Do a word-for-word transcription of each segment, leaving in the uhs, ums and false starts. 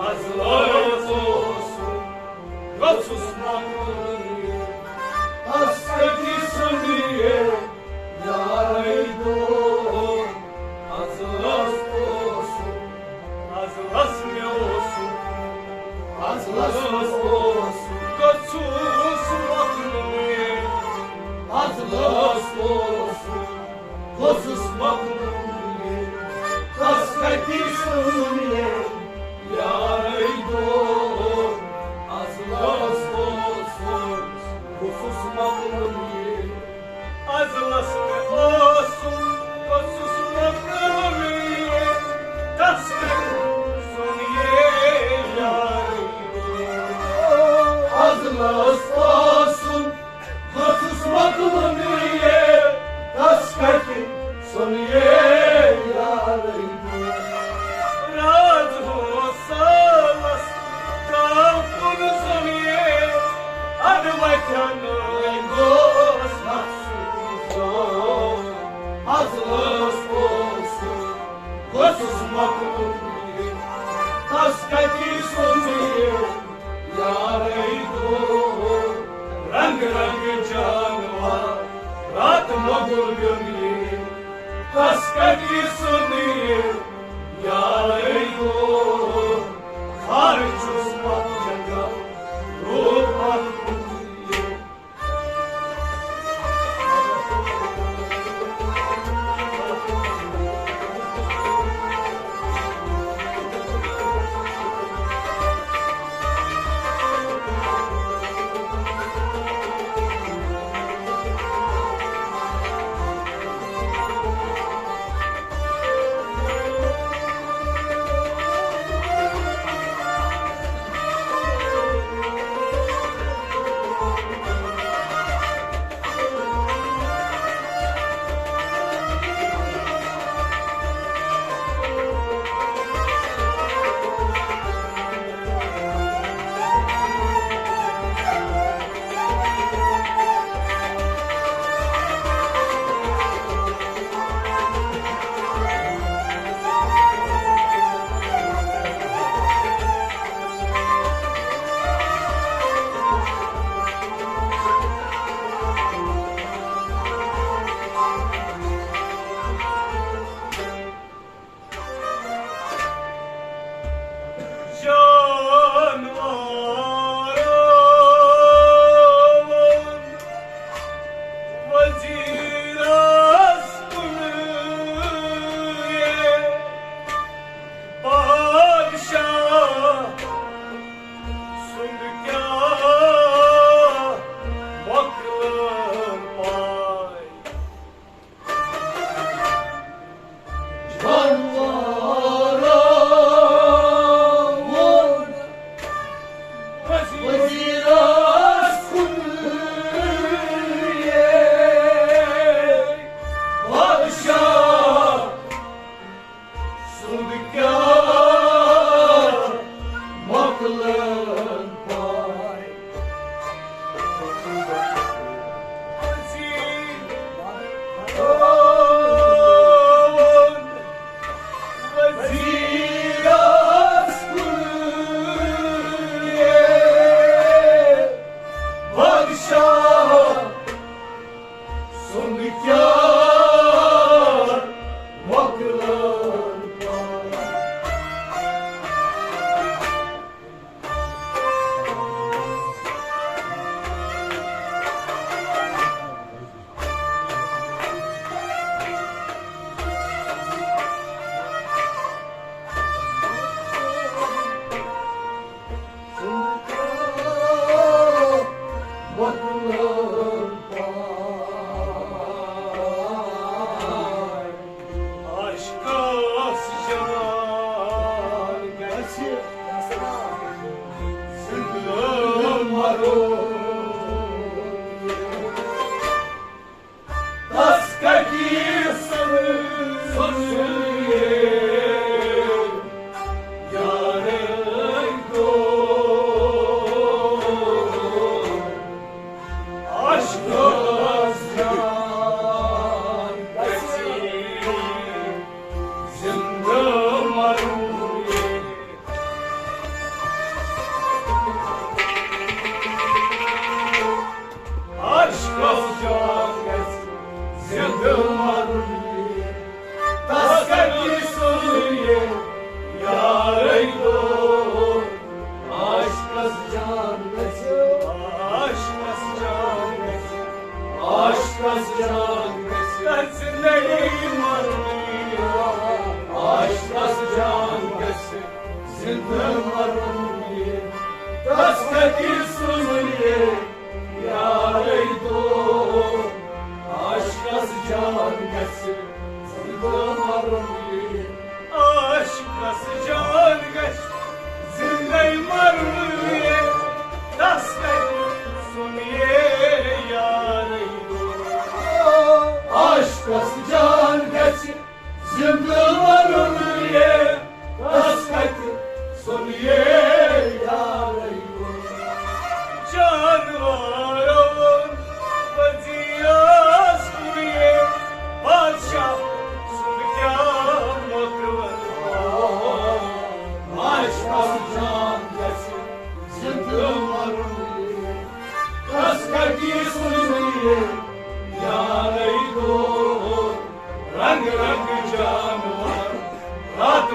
از لٲگۍ اوسُم، گوٚژھُس مۄکلُن یہِ۔ تس کتہِ سمجھِ یارے دود؟ از لس اوسُم، از لس مےٚ اوسُم، از لس مےٚ اوسُم، گوٚژھُس مۄکلُن یہِ۔ از لس اوسُم، گوٚژھُس مۄکلُن یہِ۔ تس کتہِ سمجھِ یارے دود؟ از لس اوسُم، گوٚژھُس مۄکلُن یہِ۔ از لس مےٚ اوسُم، گوٚژھُس مۄکلُن یہِ۔ تس کتہِ سمجھِ یارے دود؟ از لس اوسُم، گوٚژھُس مۄکلُن یہِ، تس کتہِ سمجھِ یارے دود؟ راز اوس سالس تام کُن سمجھِ، اَدٕ وتھٮ۪ن گوس مخصوص۔ از لس اوسُم، گوٚژھُس مۄکلُن یہِ، تس کتہِ سمجھِ یارے دود؟ رنگ رنگ جانور رات مۄغل بیوٚن یہِ، تس کتہِ سمجھِ یارے دود؟ خار چھُس پتھ جنگل روٗد پتھ کُن یہِ۔ جانوارو ووٚن وزیرس کُن، بادشاہ سُنٛد کیٛاہ مۄکلٲو پاے۔ جانوارو ووٚن وزیرس کُن، بادشاہ سُنٛد کیٛاہ مۄکلٲو پاے۔ وزیرس کُن، بادشاہ سُنٛد کیٛاہ مۄکلٲو پاے۔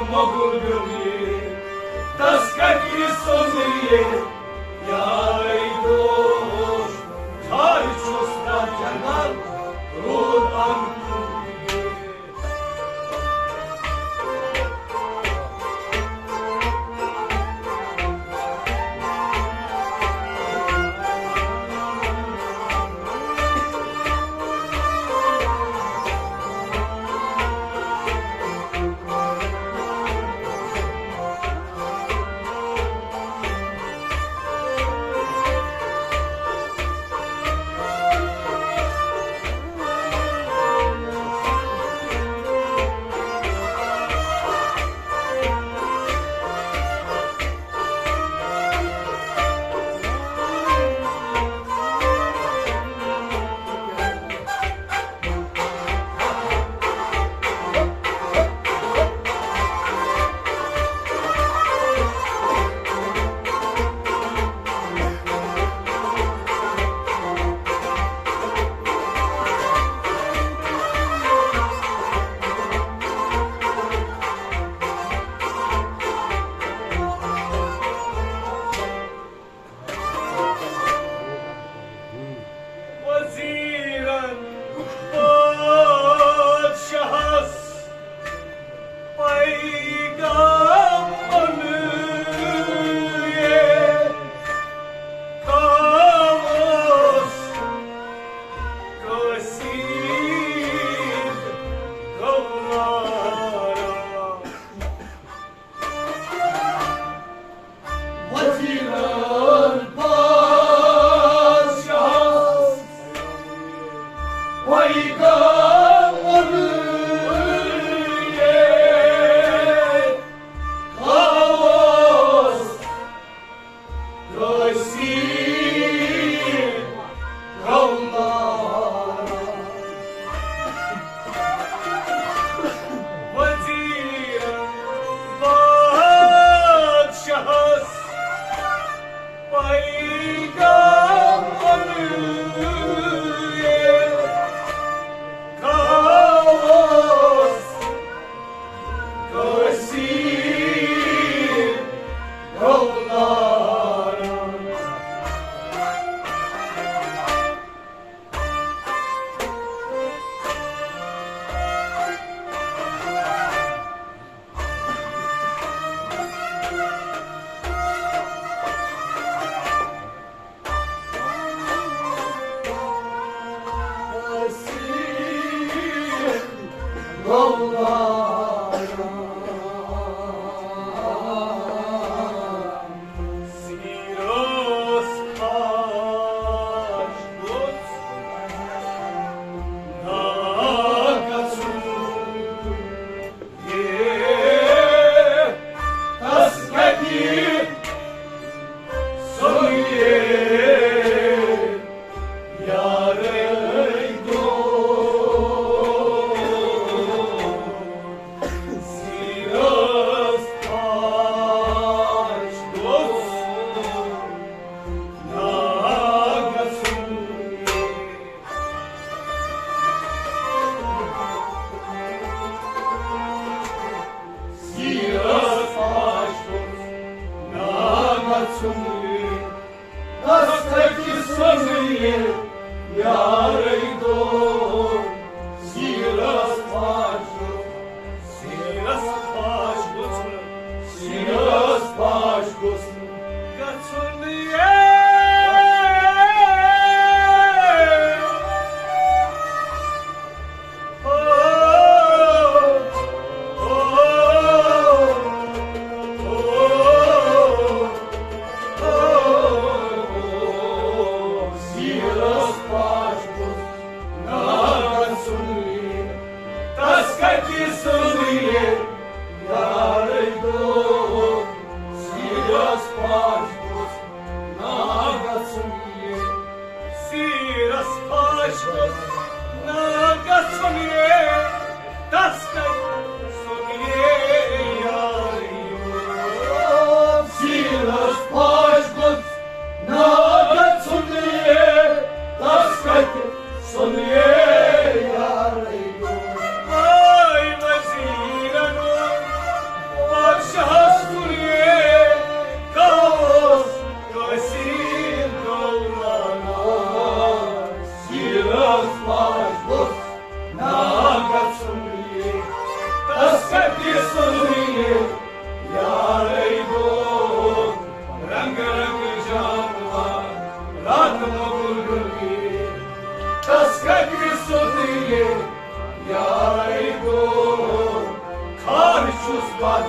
مۄگُل بیوٚل یہِ، تس کتہِ سوٚن یہِ، یارٕے دوس، ژھارِ چھُس تتھ جنگل، روٗد انکُل یہِ۔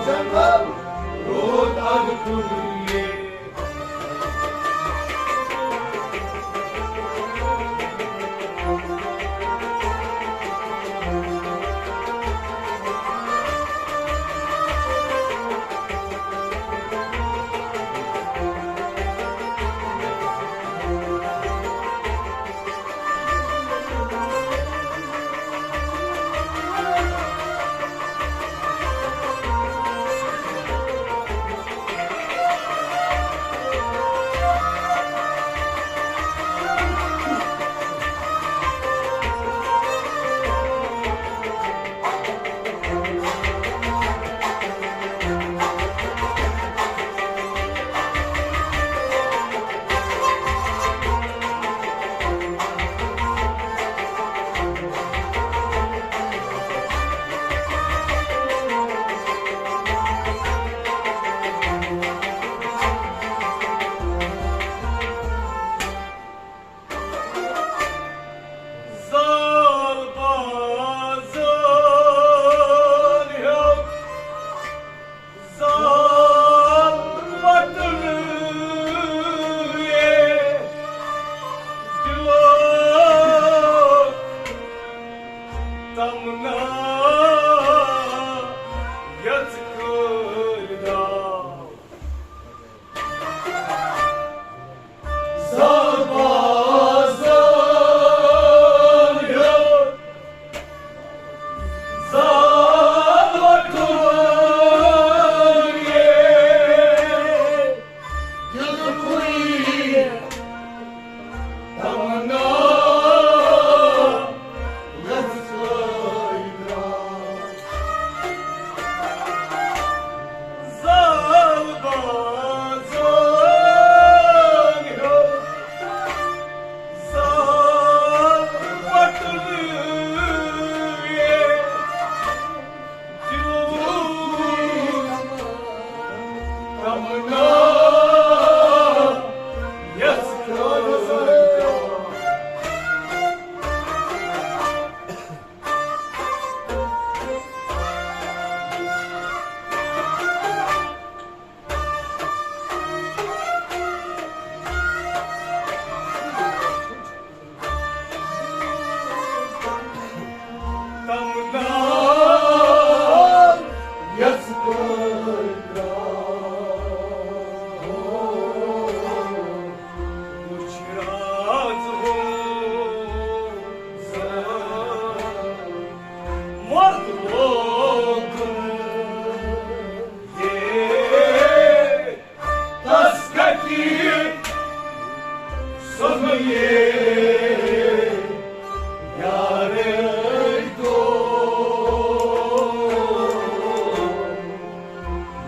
جنگل روٗد اَدٕ کُنُے۔ زال بازار ہیوٚت زال وطنٕے دِلو تمنا یژھ کٲلۍ درٛاو۔ زال بازار ہیوٚت زال وطنٕے دِلکُے تمنا یژھ کٲلۍ درٛاو۔ زال بازار ہیوٚت زال وطنٕے دِلکُے تمنا یژھ کٲلۍ درٛاو۔ تمنا یژھ کٲلۍ درٛاو۔ وُچھ راز ہُنٛد زن مرد لوگُن یہ تس کتہِ سۄمہِ یارے دو۔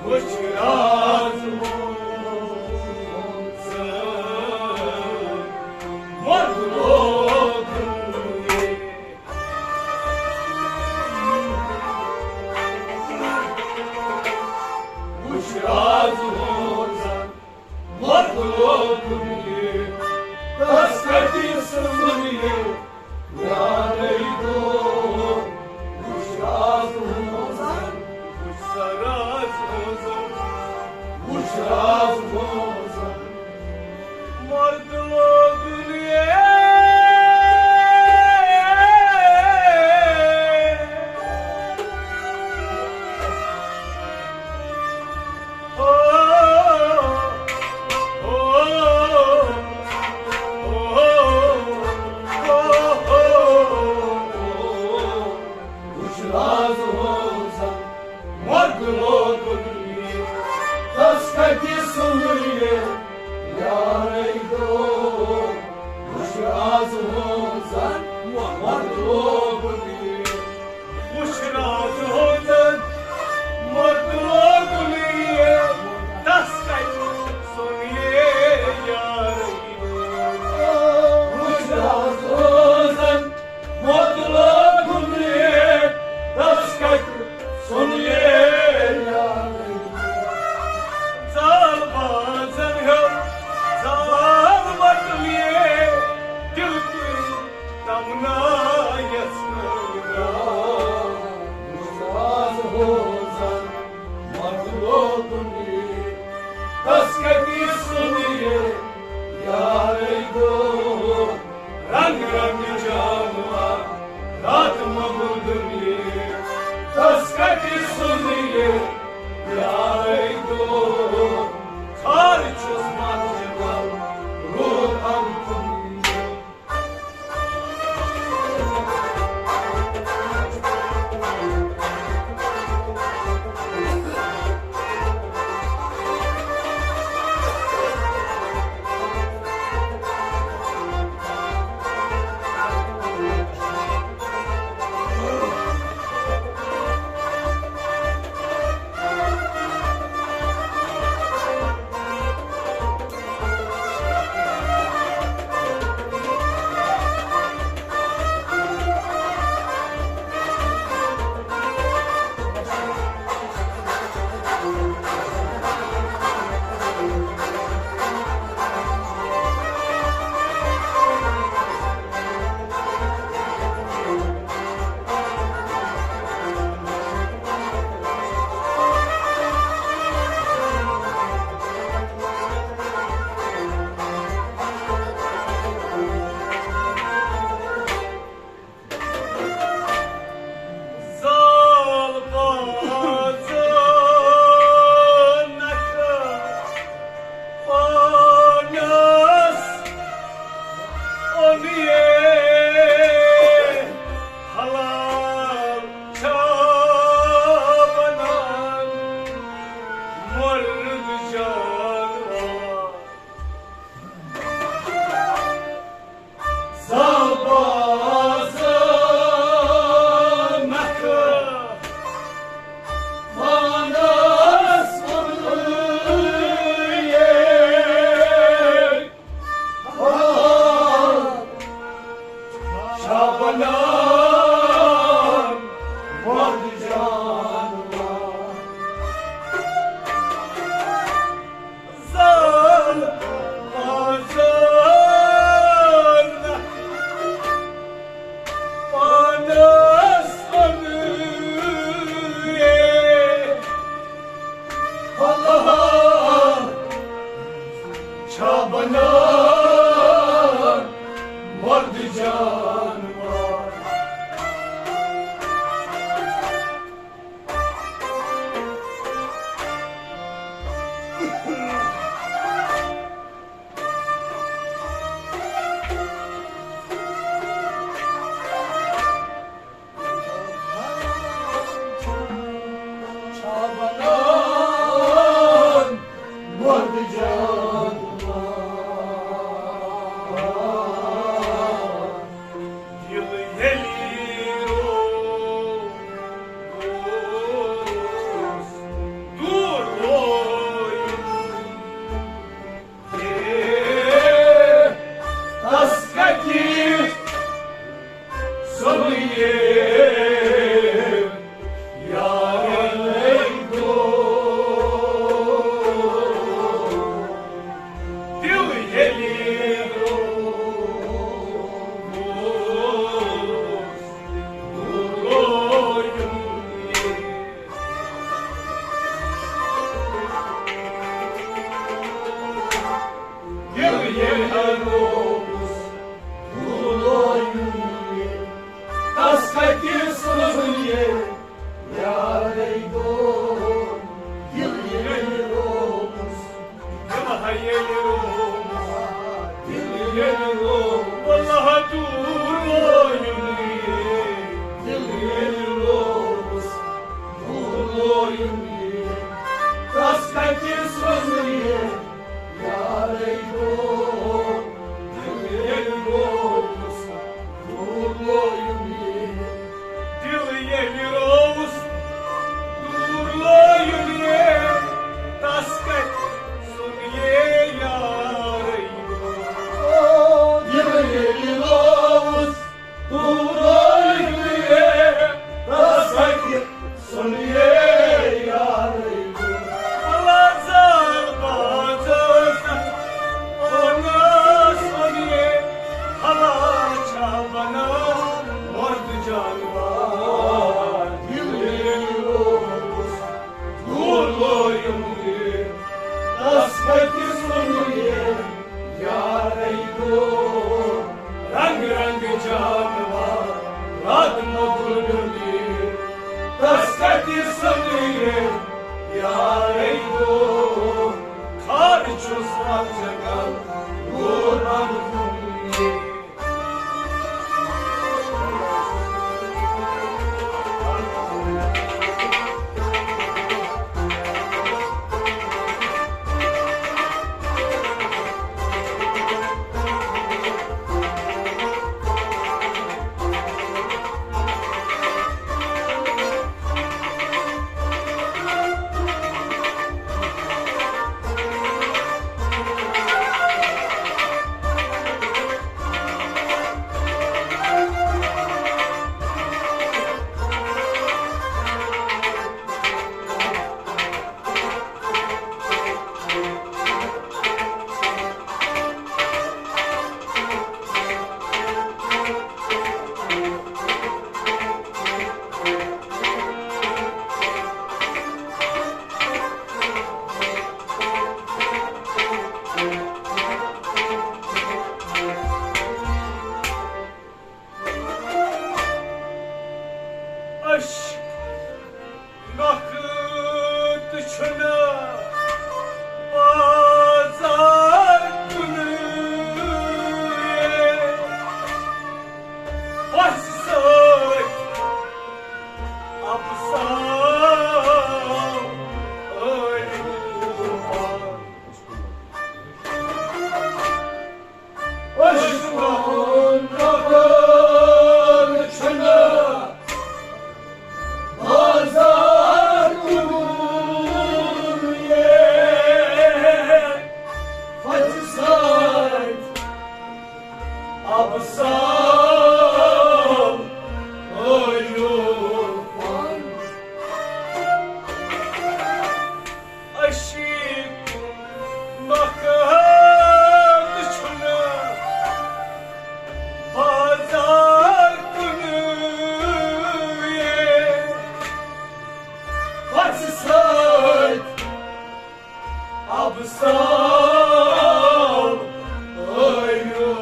وُچھ راز منٛز مرد لوگُن۔ وُچھ راز منٛز مرد لوگُن۔ تس کتہِ سۄمہِ یارے دو۔ وُچھ راز منٛز۔ وُچھ سا راز منٛز۔ وُچھ راز منٛز۔ مرد لوگُن۔ وُچھ راز منٛز مرد لوگُن۔ تس کتہِ سۄمہِ یارے دو۔ وُچھ راز منٛز مرد لوگُن۔ وُچھ راز منٛز مرد لوگُن۔ تس کتہِ سۄمہِ یارے دو۔ وُچھ راز منٛز مرد لوگُن۔ تس کتہِ سۄمہِ لوگُن یہِ، تس کتی سُن یہِ یارے دود۔ رنگ رنگ جانور رات مۄغل دُنیاہ، تس کتہِ سُنہِ یارے دود۔ خار چھُس مت جبل روٗد ام کُن۔ زال بازن نکھٕ پانس اوٚن یے حلال چھا بنان مرد جانور۔ زال بازن نکھٕ پانس اوٚن یے حلال چھا بنان مرد جانور۔ زال بازن پانس اوٚن یے حلال چھا بنان مرد جانور۔ عشق نۄقطہٕ چھُنہٕ بازار کُنُے۔ پژھِ سۭتۍ اَپزاو ٲلوٕ۔ عشقُک نۄقطہٕ چھُنہٕ بازار کُنُے۔ پژھِ سۭتۍ اَپزاو ٲلوٕ۔ عشقُک نۄقطہٕ چھُنہٕ بازار کُنُے۔ پژھِ سۭتۍ اَپزاو ٲلوٕ۔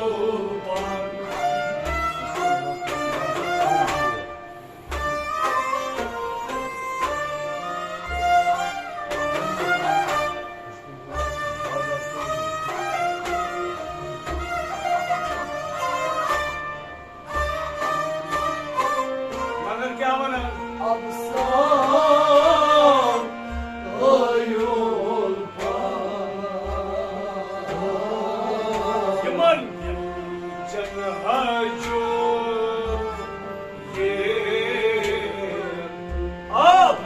مگر کیٛاہ وَنان؟ اَپزاو ٲلوٕ۔ یِمَن چَنہٕ ہاجو یہ آپ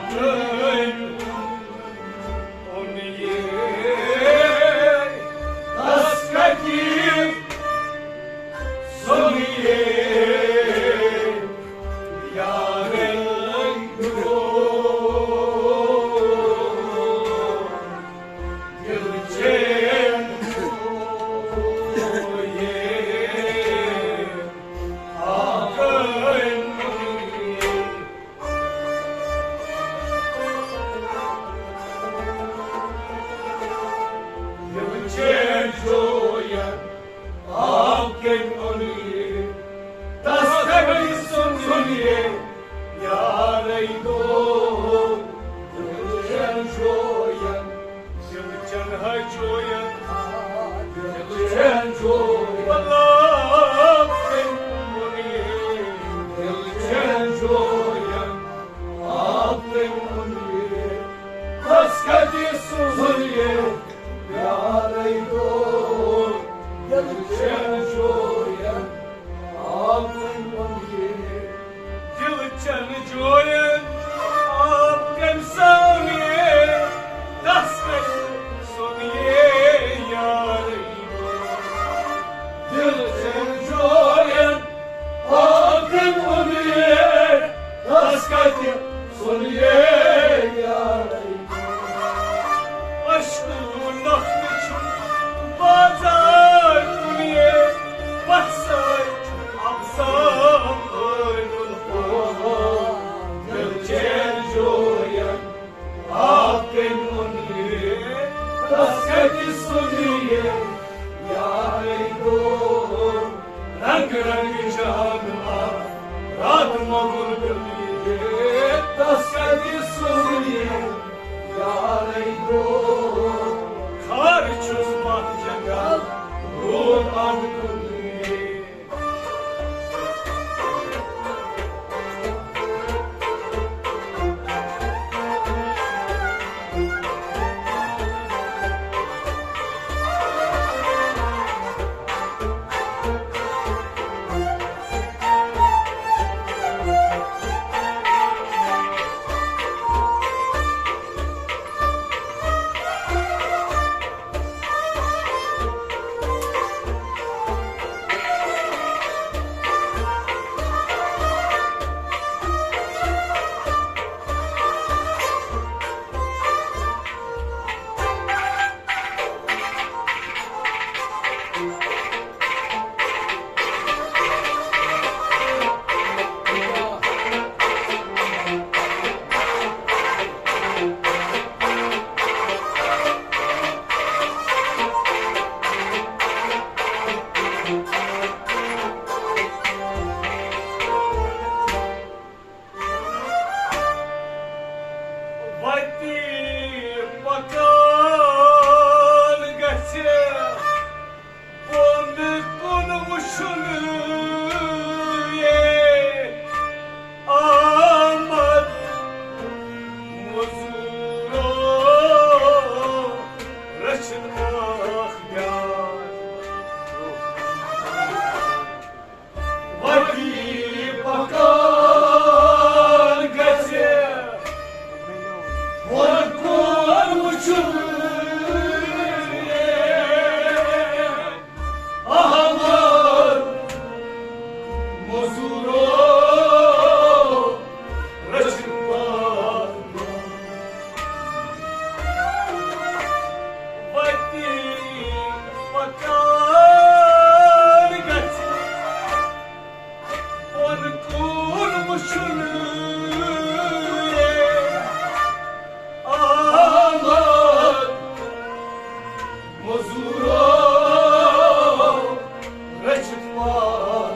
کٔمۍ اوٚن یہ تَس کَتہِ سوٚن یہ یارَے گوٚو دِل چین گوٚو یہ۔ دِل چَن ہاجوین، دِل چَن جوین، بلاب تٔمۍ ووٚن یہِ۔ دِل چَن جوین، آپ تٔمۍ ووٚن یہِ۔ تَس کَتہِ سوٚن یہِ یارَے دوست؟ دِل چَن جوین، آپ تٔمۍ ووٚن یہِ۔ دِل چَن جوین، آپ کٔمۍ سوٚن یہِ؟ تَس کَتہِ سوٚن یہِ یارَے دوست؟ دِل چَن جوین، آپ کٔمۍ ووٚن یہِ؟ تَس کَتہِ سوٚن یہِ یارَے؟ عشقُک نۄقطہٕ چھُنہٕ بازار کُنُے، پژھِ سۭتۍ اَپزاو ٲلوٕ۔ احمد مزورو رچھن پاک وتی پکان گژھِ بۄن کُن وٕچھُن۔ آمد مزورو رچھت پاک۔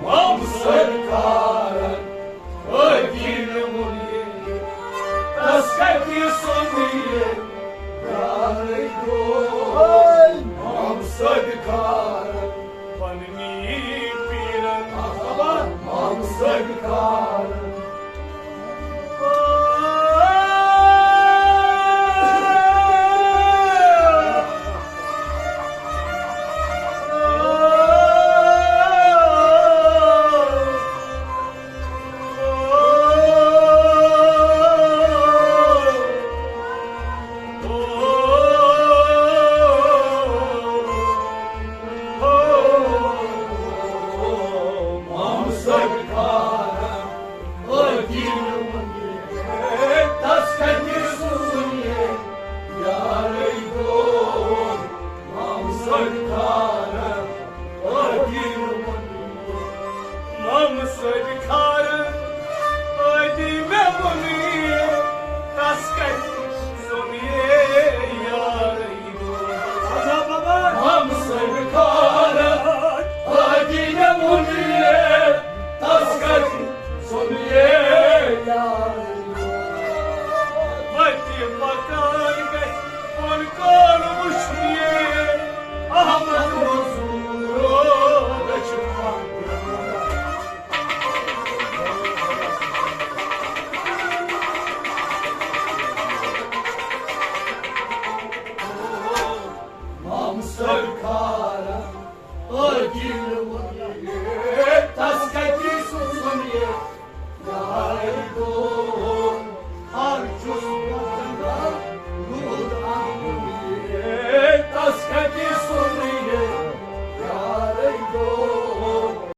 مام سرکارن أتی نمونی، تس کتی سنی، پیارے دو۔ مام سرکارن پننی پیرن، مام سرکارن مام سرکارن أتی مےٚ ووٚنُے، تس کتہِ سوٚن یے یارٕے دود۔ مام سرکارن أتی مےٚ ووٚنُے،